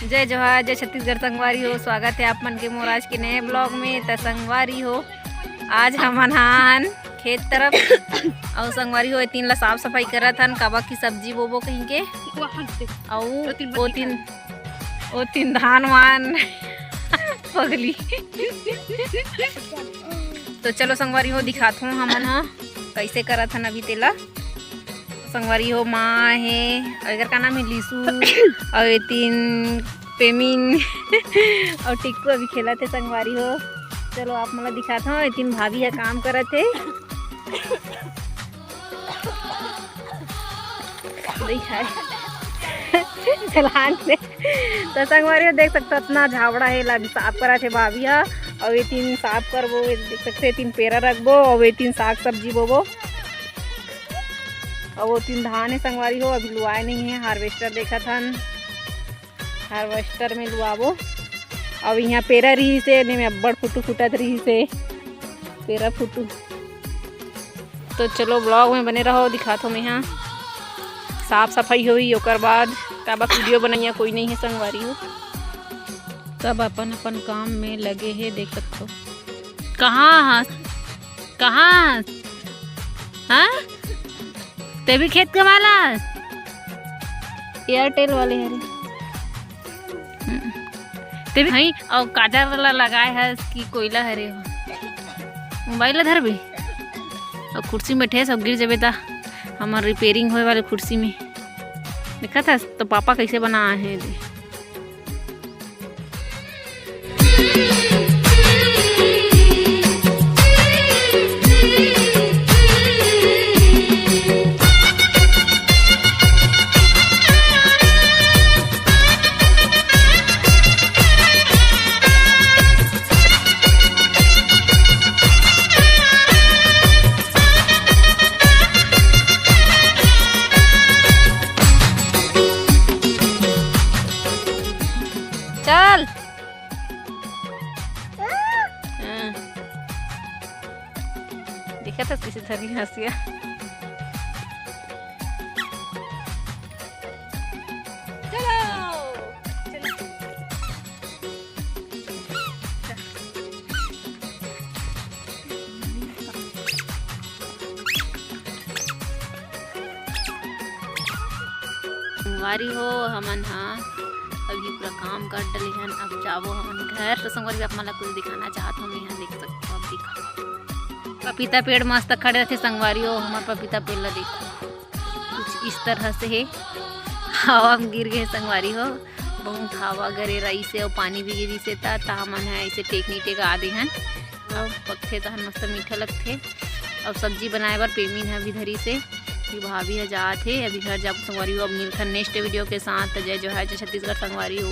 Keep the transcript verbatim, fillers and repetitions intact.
जय जोहार, जय छत्तीसगढ़ संगवारी हो, स्वागत है आप मन के मोर आज के नए vlog में। त संगवारी हो, आज हमन हन खेत तरफ अउ संगवारी हो, ए तीन ला साफ सफाई करत हन, काबर की सब्जी बोबो कहीं के। अउ ओ तीन, ओ तीन धान वान पगली। तो चलो संगवारी हो, दिखात हूँ हमन ह कैसे करत हन अभी तेला। संगवारी हो, माँ हे, अउ एकर का नाम हे, लीसू, अउ ए तीन पेमिन, अउ टिक्कू अभी खेलत हे संगवारी हो। चलो आप मन ला दिखात हूँ, ए तीन भाभी ह काम करत हे। देखाए। चलान से। तो संगवारी हो, देख सकथो, इतना झावड़ा हे, ला साफ करत हे भाभी ह। अउ ए तीन साफ करबो, ए देख सकथो, ए तीन पेरा रखबो, अउ ए तीन साग सब्जी बोबो। अउ ओ तीन धान हे संगवारी हो, अभी लुआए नहीं हे, harvester देखत हन, harvester में लुआबो। अउ इहाँ पेरा रिहिस हे, एने में अब्बड़ फुटू फुटत रिहिस हे, पेरा फुटू। तो चलो vlog में बने रहो, दिखात हूँ मैं हा। साफ सफाई होही, ओकर बाद काबर video बनइया कोई नहीं हे संगवारी हो, सब अपन अपन काम में लगे हे, देख सकथो। कहाँ हस? कहाँ हस? हाँ? ते भी खेत कमाला? Airtel वाले हरे। हम्म। ते भी हई, अउ काजर ला लगाए हस कि कोयला हरे हो? मोबाइल ला धरबे? अउ कुर्सी में बैठे सब गिर जाबे ता हमर repairing होए वाले कुर्सी में। देखत हस तो पापा कैसे बनाए हे दे। चल। हाँ। देखा था किसी धरी हंसिया। चलो। संगवारी हो, हमन हा अभी पूरा काम कर डले हन। अब जाबो हमन घर। तो संगवारी, आप मन ला कुछ दिखाना चाहत हूँ मैं, यहाँ देख सकते हो, आप दिखा, पपीता पेड़ मस्त खड़े रथे संगवारी हो। हमार पपीता पेड़ ला देखो, कुछ इस तरह से हे, हवा में गिर गए संगवारी हो। बहुत हवा गरे रही से अउ पानी भी गिरी से, ता, ता हमन हा ऐसे टेकनी टेका दे हन। अब पकथे तहन मस्त मीठा लगथे। अब सब्जी बनाए बर पेमिन ह अभी धरी से, कि भाभी ह जात हे, अभी घर जाबो संगवारी हो। अब मिलथन next video के साथ। जय जोहार, जय छत्तीसगढ़ संगवारी हो।